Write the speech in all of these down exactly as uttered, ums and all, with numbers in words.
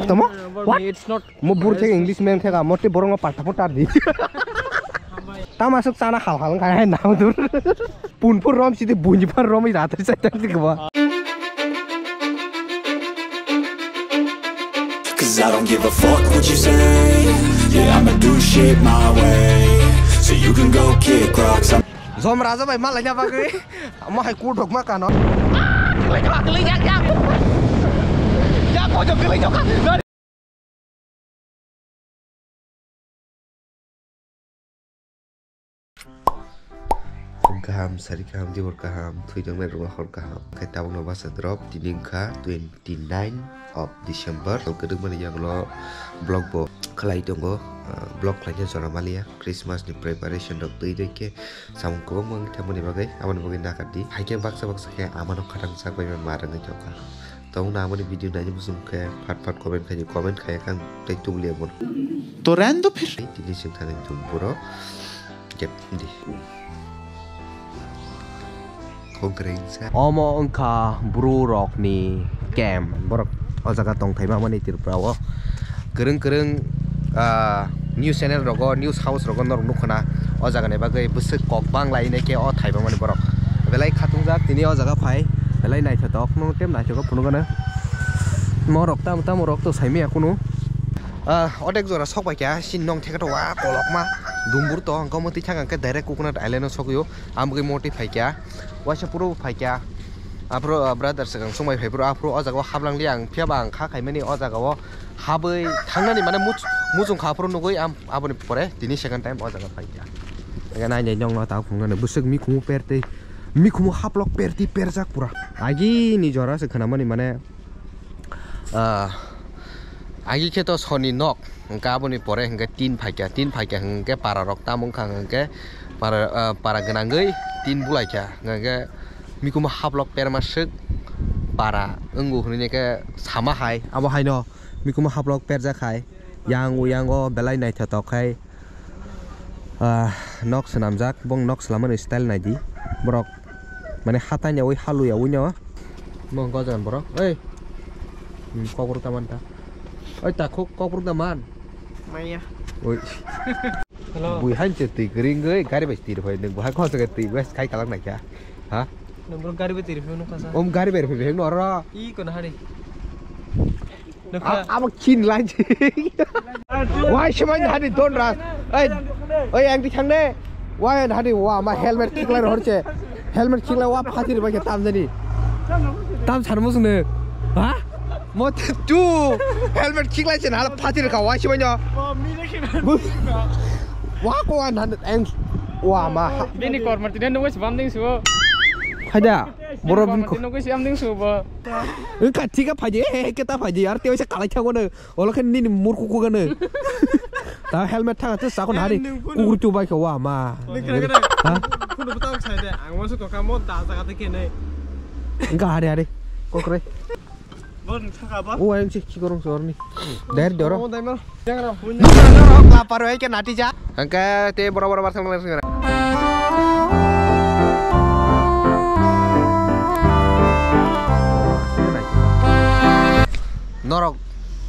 Tamo? What? It's not. Mo bur thek English meng thek amo te borok no palta pho tar di. Tama sok chana hal hal khai hai na dur. Pun pho rom sidi bunyi phan rom i rata sai tang di gwa. 'Cause I don't give a fuck what you say. Yeah, I'ma do shit my way. So you can go kick rocks. I'm Zom raja bai malai na bagwi. Amo hai ku dhokma kano. Kwlai thok, kwlai jak, jak. Jak, kojo kwlai thok. Phung kaham, sari kaham, dibor kaham, thwi tongmani rwma hor kaham. Khe tabukno basa drop, tini wngkha twenty nine of December. Ang kwdwkmani yagulo vlog bo khlai tongo. Ah, vlog khlaina jora maliya, Christmas ni preparation rok twi twi khe. Samung kwbangma wngwi thangmani bagwi, aboni bagwi nakardi. Hai khe baksa baksa khe amano khatang chak bai ma rwngwi thangkha. Tabukno amoni video naini muchung khe phat phat comment khai di, comment khaiya khe ang tei tubuliya bono. To ran do phir. Tini chwng thani thung borok. Jep di. Khogrengsa. Omo wngkha bru rokni camp. Borok o jaga tongthai mamani Tripura o. Kwrwng kwrwng, ah, news channel rogo, news house rogo norok nukhuna o jagani bagwi bwswk kok bang lai nai khe o thai bangmani borok. Belai khatungjak tini o jaga phai, belai naithotok, nwng tem naithogo phunukgano. Morok tamo tamo rok to saimaya kunu. Ah, odek jora sok bai kha, sin nong theka to wa kolokma dumbur to, hwnkhe omo twi thang khe direct Coconut Island o sogwi o, amgwi moti phai kha, waisa puro phai kha. Aphuru, ah, brother swkang chwngbai phai phuru aphuru o jaga o haplang li ang, phiya ba ang kha khaimani o jaga o habwi thangnani mane much-, muchung kha aphuru nugwi am-, aboni pore tini second time o jaga phai kha. Ega nai nai nong no ta phungnani bwswk mikhumu pertwi, mikhumu haplok pertwi perjak pura. Agini jora se khwnamani mane, ah, agi khe to soni nok. Hwnkhe aboni pore hwnkhe tin phaikha, tin phaikha hwnkhe para rok tamo wngkha hwnkhe para, ah, para gwnangwi tin bulaikha, hwnkhe mikhumu haplok perma swk para wngo hwnwi khe sama hai, abo haino mikhumu haplok perjak hai, yang o, yang o belai naithotok khai. Ah, nok swnamjak, bong nok swlamani style naidi. Borok mane hatai yaui halui yaui no. Mo hwnka o jagan borok. Oi. Hmm, kokborok ta man ta. Oi, ta khuk kokborok ta man. Maya. Oi. Hello. Bui han che twi kring oi, gari bai tir phai nung, bahai khosok twi west khai kalang naikha. Ha? Nung bro gari bai tir phai nung kasa. Om gari bai phai nung oro. I kono hari. Nukha. A-, abo khin lai. Wai se mai hani don ras. Oi, oi, ang di thang de. Wai hani wa ma helmet khiklai hor che. Helmet khiklai wa phatir bai tam jani. Tam san mo sung ne. Ha? Mo tu helmet khiklai se na phatir ka wai se mai no. Wa ko an han ang wa ma. Bini kormar tine nungoi se bam ding suo. Haida. Boro kormar tine nungoi se bam ding suo bo. Wngkha thika phaidi, he, he, keta phaidi, ar tei waisa kalai thango no, olo khe nini murku kugano. Ta helmet thanga te sakon hari, kukur chubai khe wa ma. Ha? Wngkha hari, hari, kokre. O, ang se khikorong sorni. Der doro. Lapar hai ke nati ja. Angka te bora bora bar thang. Norok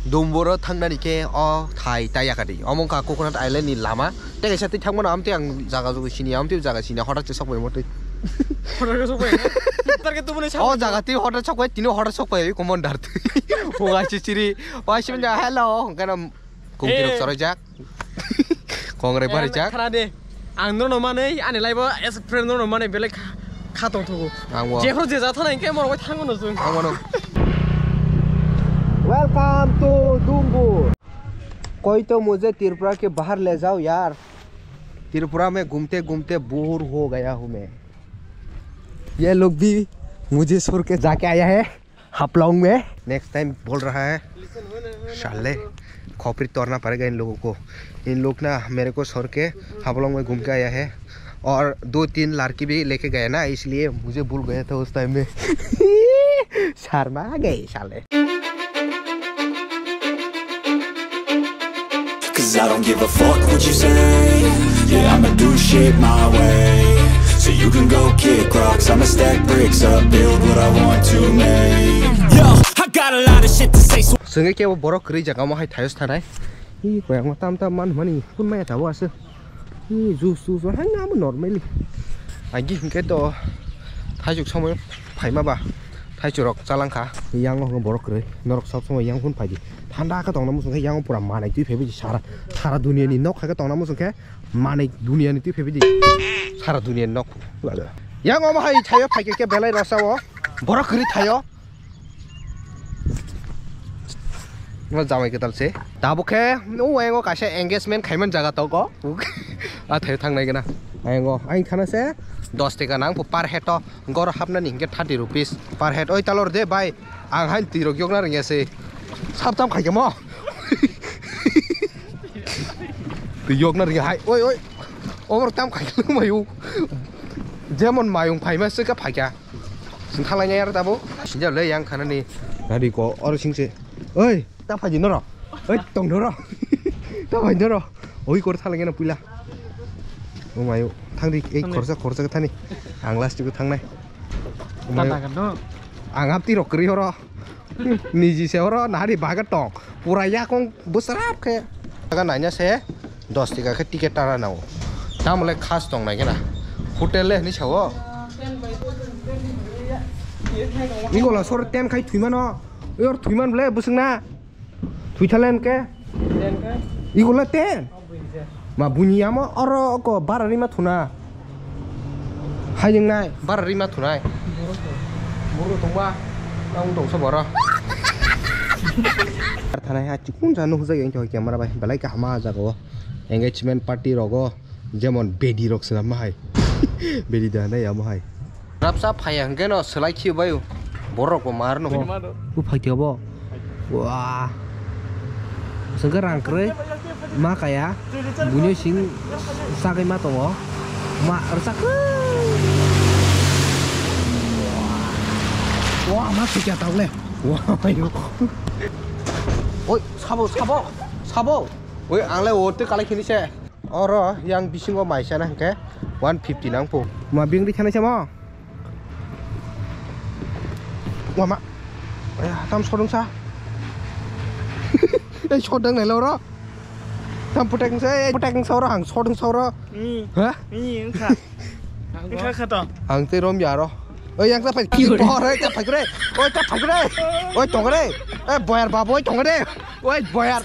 Dumburo thangnani khe o thai ta yakadi. Omo wngkha Coconut Island ni lama. Tei kaisa twi thangmano amtwi ang jaga jugu sini, amtwi jaga sini, hoda che sokbai motwi. Hoda che sokbai. Target to mone. O jaga twi hoda sokbai, tini hoda sokbai, komon dar twi. O achi chiri, o achi manja, hello, hongkana kongtirok chorojak. Kongre barijak. Khana de. Ang nono manei, ani life o as a friend nono manei belai kha, kha tong thugo. Ang bo. Jephru je jathana hingke moro bai thango no jung. Ang bono. Welcome to Dumbur. कोई तो मुझे त्रिपुरा के बाहर ले जाओ यार। त्रिपुरा में घूमते घूमते बोर हो गया हूँ मैं। ये लोग भी मुझे छोड़ के जाके आया है हाफलोंग में। नेक्स्ट टाइम बोल रहा है साले, खोपड़ी तोड़ना पड़ेगा इन लोगों को। इन लोग ना मेरे को छोड़ के हाफलोंग में घूम के आया है और दो तीन लड़की भी लेके गया ना, इसलिए मुझे भूल गया था उस टाइम में। शर्मा गए साले। 'Cause I don't give a fuck what you say. Yeah, I'ma do shit my way. So you can go kick rocks, I'ma stack bricks up, build what I want to make. Yo, I got a lot of shit to say, so Chwngwi kebo borok kwrwi jaga omo hai thayos thanai. Hi koyang tam tam man mani kun maya tabo ase. Hi juice juice hai na amo normally. Agi hinkhe to thaichuk somoi phaima ba thaichuk rok chalangkha. Yang o borok kwrwi norok sob somoi yang phun phaidi. Thanda khe tongna muchung khe yang pura manai twi phaibai sara sara dunia ni nok khe tongna muchung khe manai dunia ni twi phaibai sara dunia ni nok. Yang omo hai thayo phaikhe khe belai rasa o borok kwrwi thayo. No jamai kwtal se. Tabuk khe o ayango kaisa engagement khaiman jaga tongo. A thaio thangnai gana. Ayango aing thana se dos taka nang per head to goro hapnani hinkhe thirty rupees per head. Oi talor de bai. Ang hain twi rok yokna ringya se. Sap tam khaikhe mo. Twi yokna ringya hai. Oi oi. Omor tam khaikhe mayu. Jemon mayung phaima se ka phaikha. Sing thalai nyai aro tabo. Sinjak le yang khanani. Nadi ko oro singse. Oi, ta phaji noro. Oi, tong noro. Ta phaji noro. Oi kor thalai nyana puila. O mayo. Thangri ei khorsa khorsa thani. Ang last ko thangnai. O mayo. Ang hapti rok kri oro. Niji se oro nari baga tong. Pura yakong busrap khe. Aga naina se. Dos taka khe ticket tara nao. Tamole khas tong nai gana. Hotel le hinwi sao. Igola sor ten khai thwimano. Yor thwiman ble buswngna. Thwithalen ke. Igola ten. Ma bunyamo oro ko bara rima thuna. Hayung nai bara rima thunai. Buru tongba. Nang tongsa boro. Thanai ha chikun janu hujai yang camera bai. Belai kaham ah jaga o. Engagement party rogo jemon bedi rok swnam hai. Bedi da nai amo hai. Rapsa phaya hwnkhe no swlai khiyo bai borok bo mar no. Bu phai tiya bo. Wah. Sengke rang kwrwi ma kaya bunyo sing sagai ma tongo. Ma rwchak kwrwi. Wah ma thikya tau le. Wah. Oi sabo sabo sabo. Oi ang le o twi kalai khini se. Oro yang bisingo maisa na hwnkhe one fifty nang po. Ma bing ri khanai sama. Wama. Aya, tam sodong sa. Ei sodong nai loro. Tam putek sa, ei putek sa oro ang sodong sa oro. Hmm. Ha? Hmm, engkha. Engkha khato. Ang te rom yaro. Oi yang ta phai. Ki hore? Oi ta phai kre. Oi ta phai kre. Oi tong kre. Eh boyar babo oi tong kre. Oi boyar.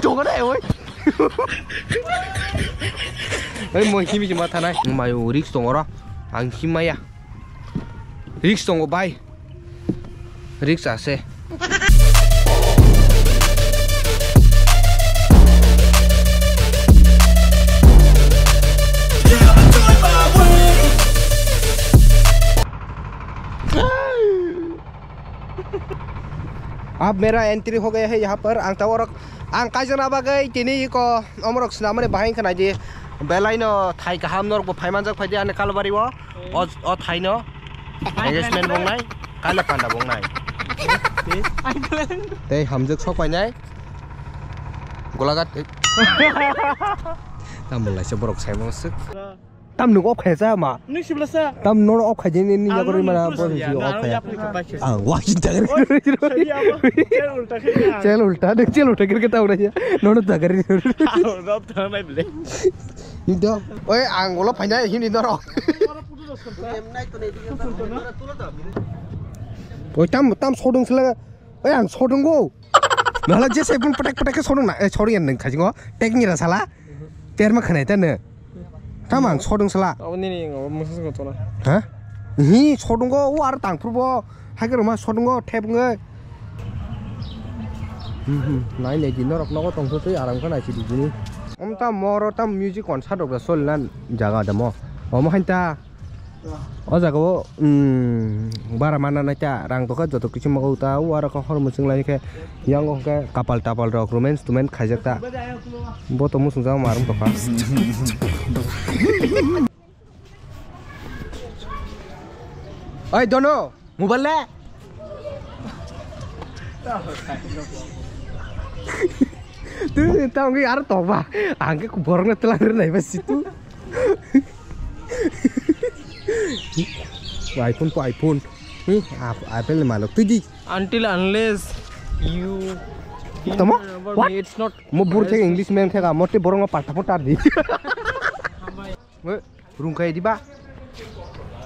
Tong kre oi. Oi mo himi hima thanai. Mayo risk tong oro. Ang himaya. Risk tongo bai. Risk ase. Ab mera entry ho gaya hai yaha par. Ang ta orok ang kaijana bagwi tini iko omorok swnamani bahai wngkha naidi. Belai no thai kaham norok bo phai manjak phaidi ani Kalbari o. O, o thaino engagement bongnai, kaila panda bongnai. Tei hamjwk sok painai. Golagat. Tam laisa borok saimo swk. Tam nuk off khaisa ma. Nuk sibla sa. Tam nono off khaijak ni ni jagori mana bo si off khaya. Ah, wah, chel ulta, chel ulta kiri kita udah ya. Nono jagori. Indo. Oi, ang ulo phaina hini doro. Oi, tam, tam sodong sila. Oi, ang sodong go. Nala je sai pun petek petek ke sodong na. Eh, sodong yang neng kajingo. Tek ngira sala. Ter ma khanai ta ne. Tam ang sodong sala. Abo nini ngo musa sing tona. Ha? Hi sodong go u ar tang purbo. Haikhe rwma sodongo thep wngwi. Hmm, hmm. Nai nai di norok nogo tongtho tei aram khe nai sidi dini. Om ta moro ta music concert rok da solinan jaga demo. Omo hain ta. O jaga o, hmm, bara mana nai ta rang tokha joto kisu mago ta o aro kha hor muchung lai khe yango khe kapal tapal rok romance tumance khaijak ta. Bo to muchung jago marum tokha. Oi, Dono, mobile le? Tu tao ngi aro tokba. Ang ke borok na telang ri nai ba situ. iPhone po iPhone. Hmm, ap-, Apple ni malok. Tu di. Until unless You Tamo? What? It's not. Mo bur thek English man thek, mo te borong patta patta di. Rung kai di ba?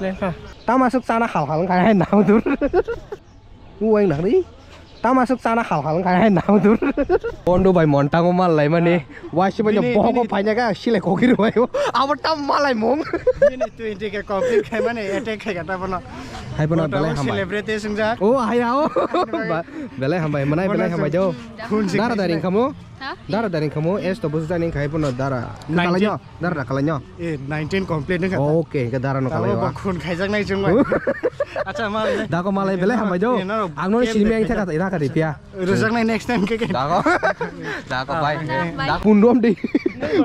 Lengkha. Tama sok chana hal hal khai hai na dur. U weng nak ni. Tama sok chana hal hal khai hai na dur. Bondo bai mon tango mal lai mani. Wai se banyo boho ko paina ka sile kokir wai. Abo tam malai mong. Ini twenty ke complete khai mani attack khai kata bono. Hai bono belai hambai. Celebrate sungja. Oh, hai ao. Ba, belai hambai, manai belai hambai jo. Dara daring kamo? Ha? Dara daring kamo, es to busu jani khai bono dara. Nineteen. Kalai nyo, dara kalai nyo. Eh, nineteen complete nang kata. Okay, ke dara no kalai. Khun khai jak nai chung bai. Acha ma. Dago malai belai hambai jo. Ang no sini meng thaka ira ka ripia. Rujak nai next time ke ke. Dago. Dago bai. Pundom di.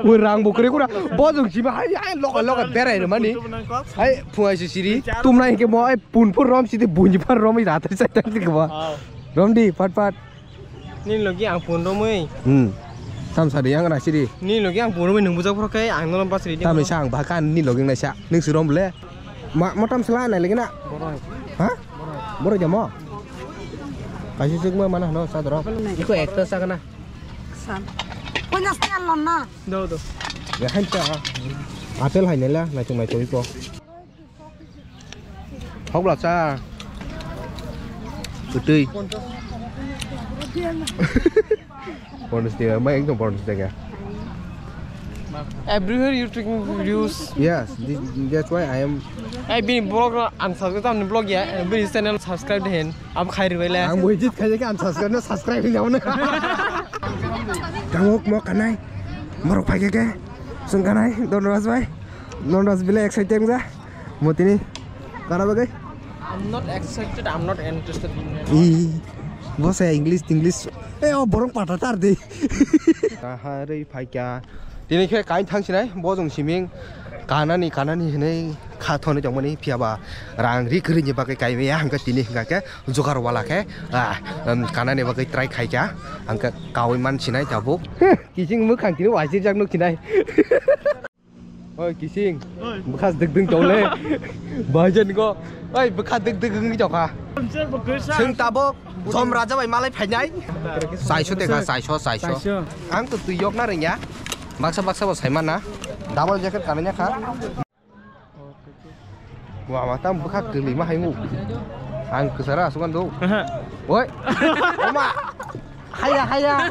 Wi rang bukre kura. Bojong jiba hai hai loka loka berai mani. Hai phungai si siri. Tumnai ke mo ai pun pun rom sidi bunji par rom ira ta sai ta ke ba. Rom di pat pat. Ni logi ang pun romwi. Hmm. Tam sari yang na siri. Ni logi ang pun romwi nung bujak phoro khe ang no bas ridi. Tam sa ang ba kan ni logi na sa. Ning si rom le. Ma motam sala nai lagi na. Boroi. Ha? Boroi jamo. Kaisi sik ma mana no sa doro. Iko ekta sa kana. San. Punya sel na. Do do. Ya han cha. Apple hai nela na chung mai to iko. Hok la cha. Kwtwi. Bonus dia, mai ekdom bonus dia. Everywhere you taking videos. Yes, this, that's why I am. Ai bini vlog ang subscribe tamni vlog ya, bini channel subscribe de hen. Am khai ribai le. Ang boi jit khai ke ang subscribe na subscribe ni jauna. Tangok mo kanai. Marok phai ke ke. Sung kanai, Don Ras bai. Don Ras bile excited ja. Motini, kara bagai? I'm not excited, I'm not interested in it. Ih, bose English, English. Eh, oh, borong pata tar de. Kaharwi phaikya. Tini khe kain thang sinai, bo jong siming. Kanani, kanani hinui kha thoni tongmani phiyaba rang ri kwrwini bagwi kaimaya hwnkhe tini hwnkha khe jugar wala khe, ah, um, kanani bagwi try khaikha. Hwnkhe kaui man sinai tabuk. Kising mwkhang tini waisijak nuk sinai. Oi, Kising. Oi. Bwkha dwk dwng tong le. Bhaijan go. Oi, bwkha dwk dwk wngwi tongkha. Hamse bo kwsa. Chwng tabuk Jom Raja bai malai phainai. Saiso teka, saiso, saiso. Saiso. Ang to twi yok na rwngya. Baksa baksa bo saimana. Double jacket kananya kha. Wa ma tam bwkha kwlwi ma haingo. Ang kwchara asukan do. Aha. Oi. Oma. Haya, haya.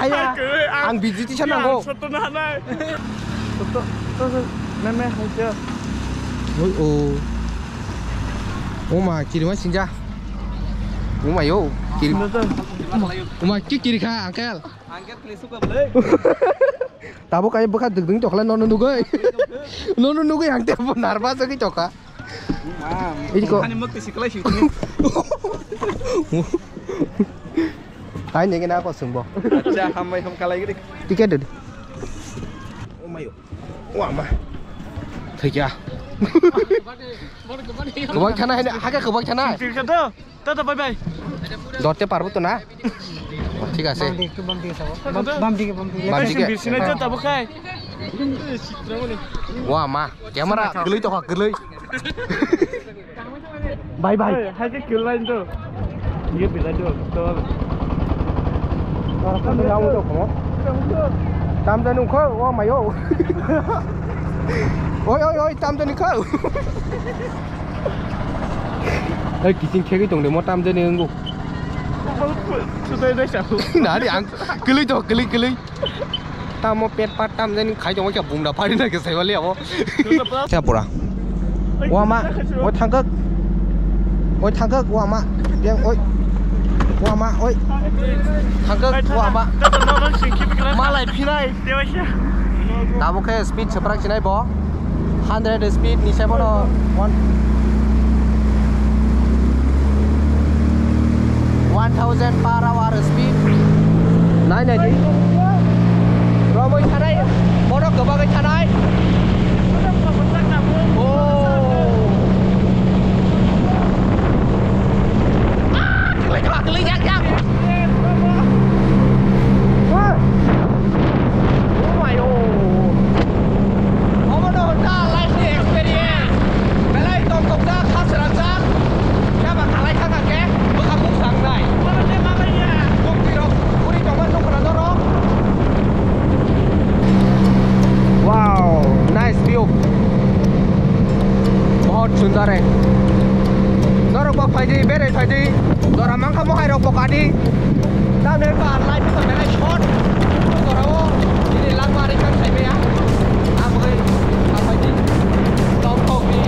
Haya. Hai, kwrwi, ang, ang B J T sa nango. Ang soto na hanai. Soto, soto, meme, hai, sir. Oi, o. Oma, kiri ma sinja. Oma, yo. Kiri. Soto. Oma, ki kiri kha, uncle? Uncle, kiri suka, bole. Tabo kai bwkha dwk dwng tokla, nono nugui. Nono nugui, ang tebo nervous wngwi tokha. Idi ko. Ani mukti siklai si. Hai nege na ko sungbo. Acha, hambai ham kalai gidi. Ticket didi. Oh my. Wa ma. Thikya. Kwbak thana hai, hake kwbak thana. Ticket to. Tata, bye bye. Dorte parbo to na? Oh, thik ase. Bam dige, bam dige, bam dige. Bam dige. Birsina to tabo khai. Wa ma, camera kwlwi tokha, kwlwi. Bye bye. Hai ke kwlwi to. Ye bilai to. Tam jani ukho, o mayo. Oi, oi, oi, tam jani kho. Oi, kising khegwi tong de, mo tam jani wngkho. Sutai dai sa. Nari ang kwlwi to, kwlwi, kwlwi. Tamo pet pat tam jani khai tong khe bumda phari na khe sai wali abo. Cha pura. Wa ma, oi thangkak. Oi thangkak, wa ma. Yang, oi. Wa ma, oi. Thangkak, wa ma. Malai phinai. Tabo khe speed swprak sinai bo. Hundred speed ni se bono one, one thousand per hour speed. Nai nai di. Romoi thanai. Borok kwbagwi thanai. Oh. Ah, kwlwi, kwlwi, kwlwi, jak, jak. Oh my, oh. Omo no hwnta life ni experience. Belai tongthokjak, kha srangjak. Phiya ba khalai thangkha khe bwkha buk sangnai. Are. Norok bo phaidi, berai phaidi. Jora mankha mohai rok bo kadi. Tamni ba light to berai short. Jora o. Ini langma ri kan sai ya. Aboi. Phaidi. Tong tong ni.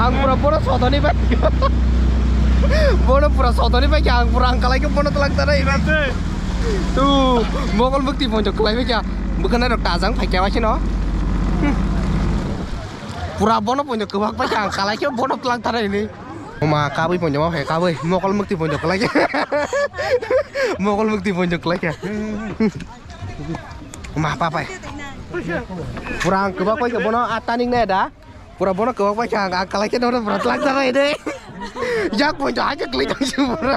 Ang pura pura sodoni bai. Bono pura sodoni bai kha, ang pura ang kalai khe bono twlang tanai. Tu mokol mukti ponjo kwlai bai kha. Bwkhana rok tajang phai kha waisino. Pura bono ponjo kwbak bai kha, ang kalai khe bono twlang tanai ni. Oma kabui ponjo ma phai kabui mokol mukti ponjo kwlai khe. Mokol mukti ponjo kwlai kha. Ma pa pai. Pura ang kwbak bai kha bono ataning ne da. Pura bono kwbak bai kha ang kalai khe nono pura twlang tanai de. Yak ponjo haje kwlai tang si pura.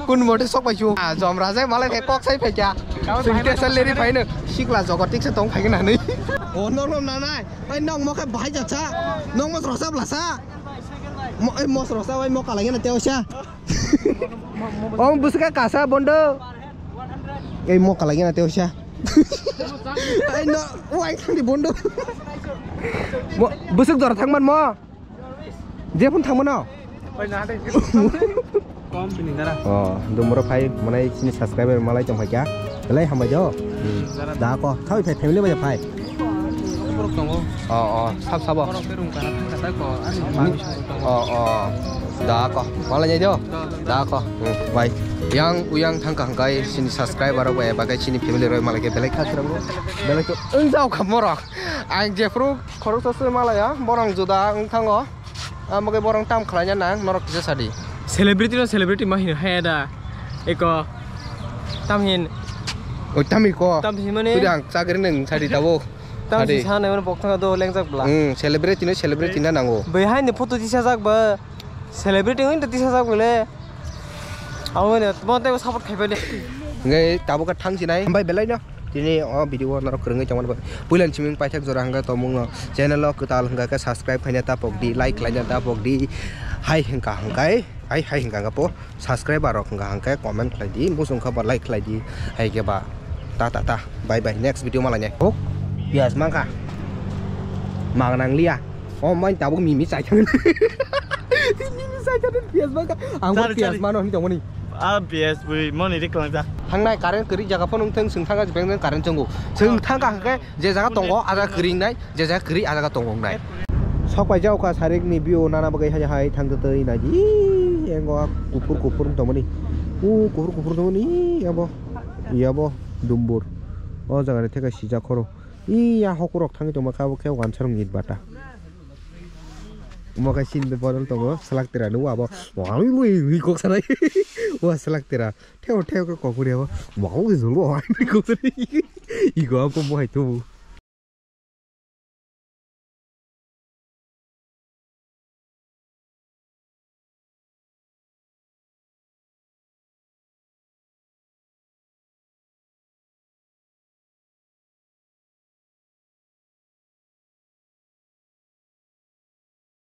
Kun mote sok bai chu. Ah, jom raja malai khe kok sai phai kha. Sing te sal leri phai no. Sikla jogot tik se tong phai kha nani. O nong nong nanai. Ai nong mo khe bahai jatsa. Nong mo rosap lasa. Mo, eh, mos rok sa, bai, mo kalai na teo sa. Om buska kasa bondo. Ei mo kalai na teo sa. Ai no, wai khandi bondo. Mo, busuk jora thangman mo. Je phun thangman no. Oh, dumuro phai, manai sini subscriber malai tong phai kya. Belai hambai jo. Da ko, thawi phai family bai phai. Borok tongo. Oh, oh, sab sabo. Borok berung kana thangkha ta ko, ani mami sabo tongo. Oh, oh. Da ko. Malai nyai do. Da ko. Hmm, bai. Yang uyang thangkha hangkai sini subscriber rok bai, bagai sini family rok malai ke belai kha srango. Belai to engjao kha morok. Ang jephru khoroksa se malaya, borong juda wng thango. Amo khe borong tam khlaina nang, norok kisa sadi. Celebrity no celebrity ma hino hai da. Eko. Tamhin. O tamhi ko. Tamhin mane. Tudi ang chagri nang sadi tabo. Tam si sana mane bok thanga do lengjak bla. Hmm, celebrity no celebrity na nango. Bai hai ni photo tisa jak ba. Celebrity wng ta tisa jak bole. Amo ne mo te support khai pai de. Ngai tabo ka thang sinai. Bai belai no. Tini o video o norok kwrwngwi tongmani bagwi puilani simi paithak jora hwnkhe tongmung no channel o kwtal hwnkha khe subscribe khaina ta pokdi, like khlaina ta pokdi, hai hwnkha hwnkhe, hai, hai hwnkha hwnkhe po subscriber rok hwnkha hwnkhe comment khlaidi, muchung kha ba like khlaidi, hai khe ba ta ta ta, bye bye, next video malainai. Hok, piyaj mankha, mang nang liya. O mai tabuk mimi chai thang. Mimi chai thang piyaj ba ka. Ang bo piyaj mano hini tongmani. A piyaj bui moni rik lang jak. Thangnai current kwrwi jaga phano wngthang, chwng thangkha beng beng current chwngo. Chwng thangkha hwnkhe je jaga tongo a jaga kwrwi wngnai, je jaga kwrwi a jaga tongo wngnai. Sok pai jao kha sarik ni view nana bagwi hai hai thang twi nai di. Engo kuphur kuphur tongmani. U kuphur kuphur tongmani abo. Yabo dumbur. O jaga ni theka sijak khoro. Iya hokurok thangwi tongma kha bo khe wansarok ni bata. Omo khe sini bodol tongo, swlak tera nw abo. Wang wi wi wi kok sanai. Wa swlak tera. Theo theo khe kok puri abo. Wang wi zulu wang wi kok sanai. Igo abo bo hai tubu.